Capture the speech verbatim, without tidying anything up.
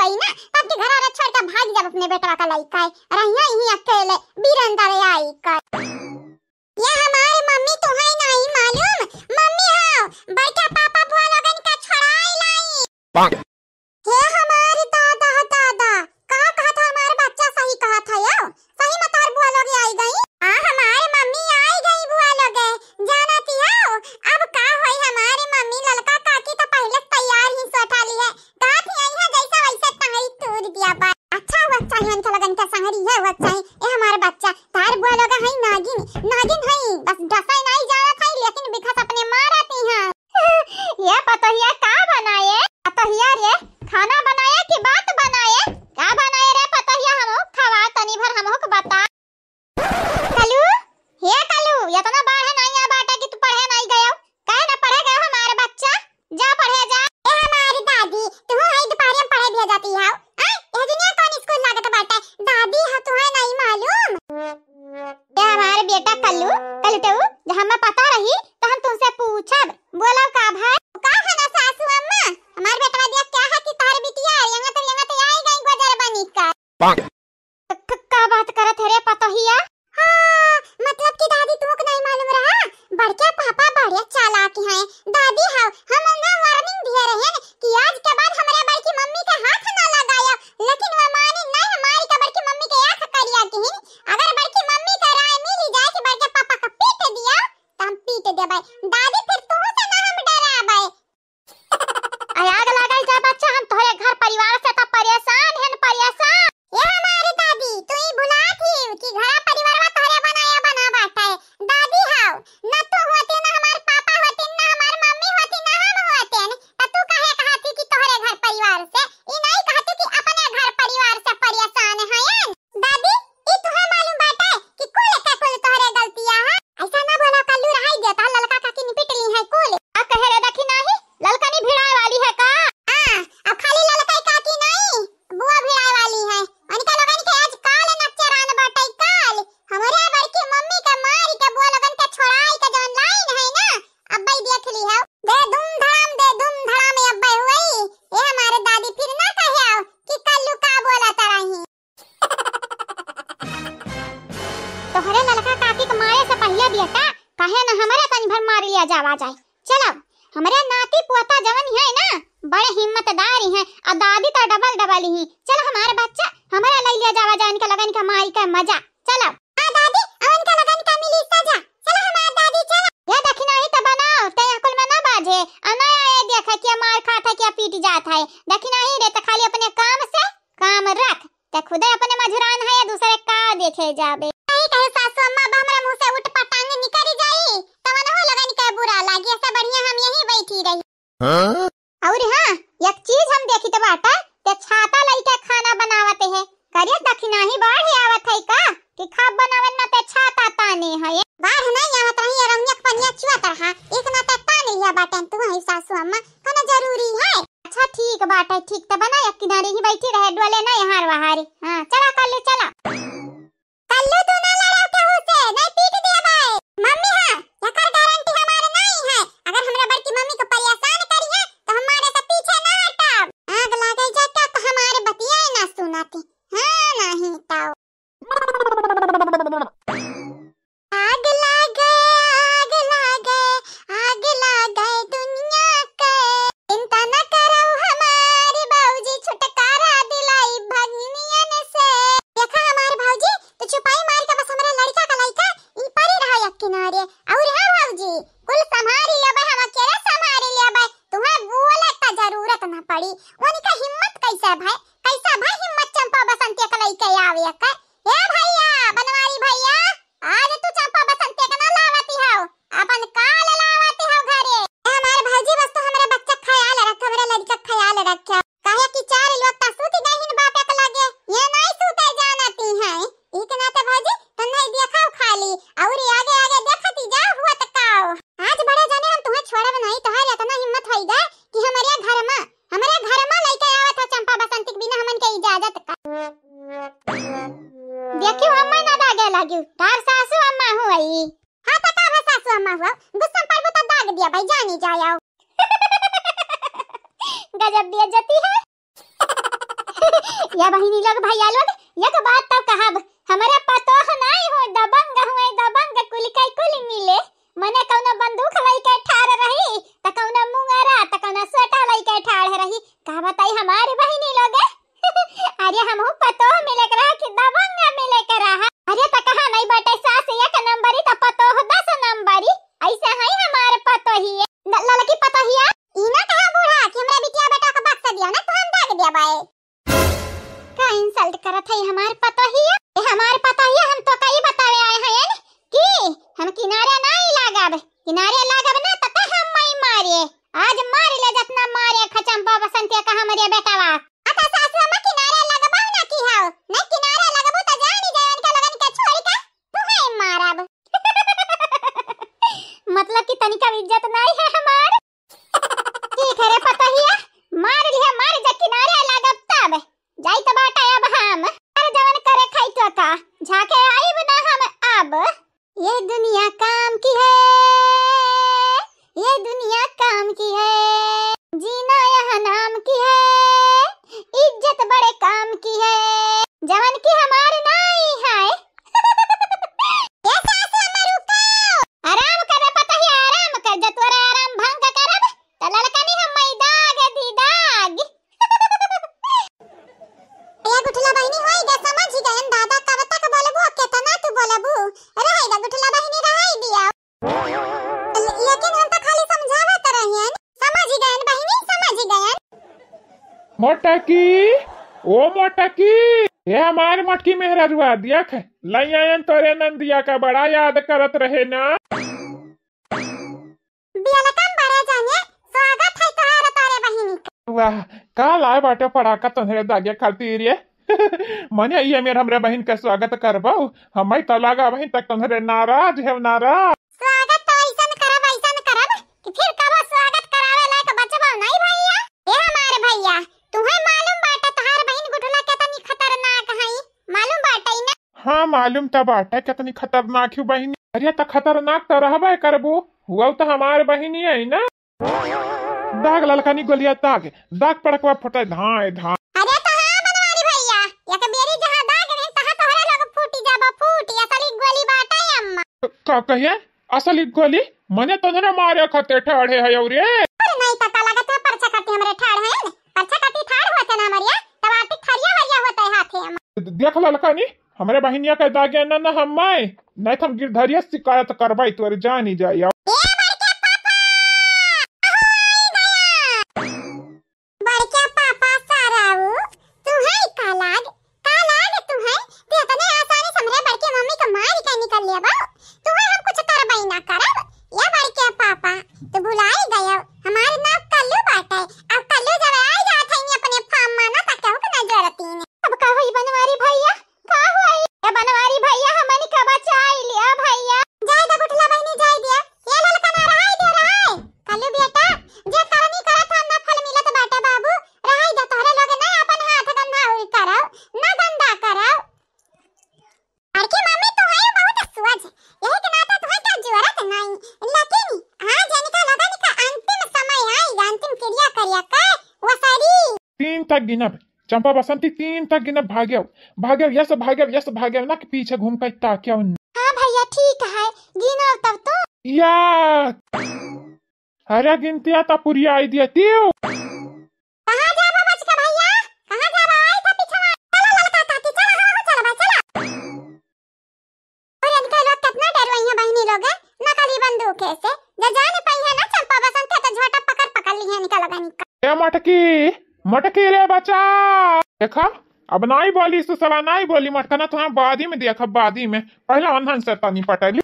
आई ना, तब के घर वाला छोड़ के भाग जाब अपने बेटवा का लइका है। रहिया यहीं अकेले, बीरंदर आई कर। ये हमारे मम्मी तुम्हें नहीं मालूम? मम्मी हो, बड़का पापा बुआ लोगन का छोड़ाई लाई। हे हमारे दादा, दादा, का कहत है हमारे बच्चा? सही कहत है यो, सही में तोहर बुआ लोग आई गई। आ हमारे मम्मी आई गई बुआ लोग, जानती हो अब का होई? हमारे मम्मी ललका काकी तो पहले से तैयार ही सोटा ली है, कहत ही आई है जैसा वैसे टंगरी तूर दिया बा। अच्छा हुआ चाहिए उनके लगन के संगरी है हुआ चाहिए। ए हमारे बच्चा, तार बुआ लोग है नागिन, नागिन है, बस डसाई नहीं जानत है लेकिन बिखस अपने मारती हैं। ये पतोहिया का बनाए? पतोहिया रे, खाना बनाए कि बात बनाए? का बनाए रे पतोहिया? हमहू खवा तनी भर, हमहू के बता। कलू, हे कलू, इतना बाढ़ नहीं आ बाटे कि तू पढ़े नहीं गयो। काहे ना पढ़े गयो हमारे बच्चा? जा पढ़े जा। ए हमारी दादी, तू है दोपहर में पढ़े भेज जाती हो? आय, ये दुनिया कौन स्कूल लागत बाटे? दादी हो, तू है नहीं मालूम? ए हमारे बेटा कल्लू, कलुटऊ, जब हमें पता रही तो हम तुमसे पूछब। बोलो का भाई? का है ना सासू अम्मा, हमार बेटवा दिया क्या है कि तोहर बिटिया यहाँ तो, यहाँ तो आई गई गुजर बनी का। क-, का बात करत है रे पतोहिया? हाँ, मतलब कि दादी तुमको नहीं मालूम रहा? बड़के पापा बड़े चालाक हैं। दादी हाँ, हम उन्हें warning दिए रहे कि आज के बाद हमरे बड़की मम्मी के हाथ ना लगायो, लेकिन वो मानी नहीं, हमारी का बड़की मम्मी के आँख करिया किहिन। अगर बड़की मम्मी के राय मिली जाए कि बड़के पापा का पीट दिया, तो हम पीट देबै। दादी फिर तुहू से ना हम डराबै। आय आग लागल जा बच्चा, हम तोहरे घर परिवार से तो परेशान हन, परेशान। ए हमारी दादी, तू ही भुला थी कि घर परिवारवा तोहरे बनाया बना बाटे। दादी हाउ, न तू होती, न हमार पापा होती, न हमार मम्मी होती, न हम होतेन, त तू काहे कहती कि तोहरे घर परिवार से? ई नहीं कहती कि अपने घर परिवार से परेशान हयन। दादी, ई तुहे मालूम बाटे कि कुल के कुल तोहरे गलतिया है? ऐसा ना बोला कल्लू, रहाई दे, तोहर ललका काकी निपिट ली है कुल। आ कहे रे दखिनाही, ललकनी भिड़ाए वाली है का? हाँ, अब खाली ललकाई काकी नहीं, बुआ भिड़ाए वाली है। उनका लोगन के आज काल नचरान बाटे काल। हमरे बड़की मम्मी के मारी के बुआ लोगन के छोड़ाई के जौन लाइन है ना, अब्बई देख ली है। दे धूम धड़ाम, दे धूम धड़ाम अब्बई हुई। ए हमारे दादी फिर ना कहे आओ कि कल्लू का बोला तरही। तोहरे ललका काकी के मारे से पहिले बेटा, काहे न हमरे तनी भर मार लिया जावा जाए। चलो, हमरे नाती पोता जवन है ना, बड़े हिम्मतदार ही हैं, आ दादी तो डबल डबल ही। चलो हमारे बच्चा, हमरे ले लिया जावा जाए, इनके लगन के माई का मजा। चलो। हाँ दादी, अब इनके लगन के मिली सजा। चलो हमारे दादी, चलो। ये दखिनाही तो बनाओ, ते अकुल में ना बाझे, आ ना आए देखा कि मार खात है, कि पीट जात है। दखिनाही रे, तो खाली अपने काम से काम रख। ते खुदे अपने मझुरान है या दूसरे का देखे जाबे। सही कहे सासू अम्मा, अब हमरा मुंह से उठ पटांग निकल जाई, तवन हो लगन के बुरा लागी। ऐसे बढ़िया हम यहीं बैठी रही। हाँ? और हाँ, एक चीज हम देखी तो बाटा, ते छाता लइके खाना बनावत है। करिया दखिनाही बाढ़ आवत है का? कि खाब बनावन ना ते छाता ताने है। बाढ़ नहीं आवत रही, ये रौनिया के पनिया चुआ तरहा, एक ना ते ताने लिया बाटन तू है सासू अम्मा, कना जरूरी है। अच्छा ठीक बाटे, ठीक त बना, एक किनारे ही बैठी रहे, डोले ना यहाँ वहारे। हाँ, चला कल्लू, चला। कल्लू तू ना लड़ाओ केहू से, नहीं पीट दिया भाई। मम्मी हाँ, एकर गारंटी हमारे नहीं है। अगर हमरा बड़की मम्मी को परेशान करी है, तो हमारे से पीछे ना हटाओ। आग लागे जाता तो हमारे बतिया ना सुनाती। हाँ, नहीं तो। आग लागे, आग लागे, आग लागे दुनिया के। चिंता न करो हमारे बाबूजी, छुटकारा दिलाई भगनियन से। देखा हमारे बाबूजी, तो चुपाई मार के बस हमरा लड़का का लड़का ई परी रहा एक किनारे। और हाँ बाबूजी, कुल संभारी लेबे, हम अकेले संभारी लेबे। तुम्हें बोले का जरूरत न पड़ी। उनका हिम्मत कैसे भाई, कैसे भाई हिम्मत चंपा बसंती के लइके आवे के? ए भैया, बनवारी भैया, आज तू चंपा बसंती के ना लावती हो, अपन काल लावती हो घरे। ए हमारे भौजी, बस तू हमरे बच्चा ख्याल रख, हमरे लड़का ख्याल रख। काहे कि चार लोग ता सूत गहिन बापे के लगे, ये नहीं सूते जानती हैं। ई के नाते भौजी, तन्ने देखा खाली, और आगे आगे देखती जा हुआ त काओ। आज बड़े जने हम तुम्हें छोड़ब नहीं, तोहर इतना हिम्मत होई गए कि हमरे घर में, हमरे घर में लइके आवत हो चंपा बसंती के बिना हमन के इजाजत का। देखियो अम्मा ना दागे लागियो, तार सासू अम्मा हुई। हाँ त का भा सासू अम्मा हुआ, गुस्सा में पड़बो त दाग दिया भाई, जानी जाओ। गजब बेइज्जती है। या बहिनी लोग, भैया लोग, एक बात तो कहब, हमरे पतोह नाई हो, दबंग हुए, दबंग, कुल के कुल मिले। मने कौनो बंदूक लइके ठाड़ रही, त कौनो मुंगरा, त कौनो सोटा लइके ठाड़ रही। का बताई हमार बहिनी लोग? अरे हमहू पतोह मिले के रहा कि दबंग मिले के रहा? अरे त कहा नहीं बाटे सास एक नंबरी त पतोह दस नंबरी, ऐसे है हमार पतोहिए। न-, ललकी पतोहिया, ई ना कहा बूढ़ा कि हमरा बिटिया बेटा के बक्सा दिया ना, तो हम दाग दिया बाए। का insult करत है हमार पतोहिया? ए हमार पतोहिया, हम तो कई बतावे आए हैं कि हम किनारे नहीं लागब, किनारे लागब ना त ते हम मई मारे। आज मार ले जतना मारे खचम बसंतिया का हमरे बेटवा। अता सासु अम्मा किनारे लगबा ना की हाउ, नहीं किनारे लगबू त जानी जाए उनके लगन के छोड़ी का तू है मारब। मतलब कि तनिका इज्जत नहीं है हमार। ठीक है रे पतोहिया, मार लिया मार, जे किनारे लागब तब। जाइत बाटे अब हम, कर जवन करे खाई तो का, झाके आइब ना हम अब। ये दुनिया काम की है, ये दुनिया काम की है, जीना यहाँ नाम की है, इज्जत बड़े काम की है, जवन की हमार नाई है। ये सास अम्मा रुको, आराम कर रे पतोहिया, आराम कर, जे तोरे आराम भंग करब, त ललकनी हम मई दाग दी दाग। ये गुठला बहिनी होई गे, समझ गयन दादा, कब तक बोलबू, केतना तू बोलबू? रहे गे गुठला बहिनी, रहे दिया। ल-, लेकिन हम तो खाली समझावत रहियन, समझ गयन बहिनी, समझ गयन। मोटकी, ओ मोटकी, ए हमार मोटकी मेहररुआ, देख, लई आयन तोरे नंदिया का, बड़ा याद करत रहे ना। Welcome बड़े जाने, स्वागत है तोहार तोरे बहिनी का। वाह, का लाए बाटे पड़ाका तोहरे दागे खातिर रे? मने ये मेर हमरे बहिन के स्वागत करबो, हमई तो लागा बहिन तक तोहरे नाराज है, नाराज। स्वागत तो ऐसन करब, ऐसन करब कि फिर कबो स्वागत करावे लायक बचबो नहीं भैया। ए हमार भैया, तुम्हें मालूम बाटे तोहार बहिन गुठला केतनी खतरनाक है, मालूम बाटे ना? हाँ, मालूम त बाटे केतनी खतरनाक है बहिनी। अरे त खतरनाक त रहबे करबू, हुआ त हमार बहिनी है ना। दाग ललकनी गोलिया दाग, दाग पड़कवा फटे धाए धाए। अरे तो हाँ बनवारी भैया, एक बेरी जहाँ दाग नहीं तहाँ तोहरे लोग फूटी जाबो फूटी, असली गोली बाटे अम्मा। का कहिए? असली गोली? मने तोहरे मारे खते ठाड़े है और ये। अरे नहीं पता लगा तो परछा काटी हमरे ठाड़ है, परछा काटी ठाड़ होते ना मरिया, तब आटी ठरिया वरिया होते हाथे अम्मा। देख ललकनी, हमरे बहिनिया के दागे न, न हम्माई, नहीं तो हम गिरधरिया शिकायत करबाई तोरे जानी जाई। ए बड़के पापा! अहो आई गया। बड़के पापा साराऊ, तू है का लाग? का लाग तू है? तू इतने आसानी से हमरे बड़के मम्मी के मार के निकल लेबा। तू है हम कुछ करबाई ना करब। या बड़के पापा, तू भुलाई गयो। हमार नाम कल्लू बाटे। अब कल्लू जब आई जात है अपने फार्म में ना, त केहू के ना जरूरत ही नहीं। अब का होई बनवारी भैया? का होई? ए बनवारी भैया, हमनी का बचाई लिया भैया। जाए दे गुठला बहिनी, जाए दिया। ये ललका ना रहाई दे, रहाई। कल्लू बेटा, जे करनी करत हम ना फल मिलत बाटे बाबू। रहाई दे, तोहरे लोग ना अपन हाथ गंदा उल करब, ना गंदा करब। बड़की मम्मी, तू है बहुत सोझ, यही के नाते तुहे का जरूरत नहीं। लेकिन आज इनका लगन का अंतिम समय आई, अंतिम क्रिया करिया का वसरी। तीन तक गिनब, चंपा बसंती, तीन तक गिनब, भाग्यव, भाग्यव, यस भाग्यव, यस भाग्यव ना कि पीछे घूम के ताक्यव न। हाँ भैया, ठीक है, गिनो तब तो। या, अरे गिनतिया तो पूरी आई दिया तीव। कहाँ जाबा बचका भैया? कहाँ जाबा? आई था पिछवा। चला ललका काकी, चला, हाँ, हाँ, चला बा, चला। और इनके लोग कितना डरवई हैं बहिनी लोग, नकली बंदूक है से। जे जाने पाई है ना चंपा बसंत है तो झोटा पकड़ पकड़ ली है इनका लोगन का। ए मटकी, मटकी रे बचा। देखा, अब नाई बोली सुसला, नाई बोली मटका ना, तो हम बादी में देखा, बादी में। पहला अनहन से तनी पटली।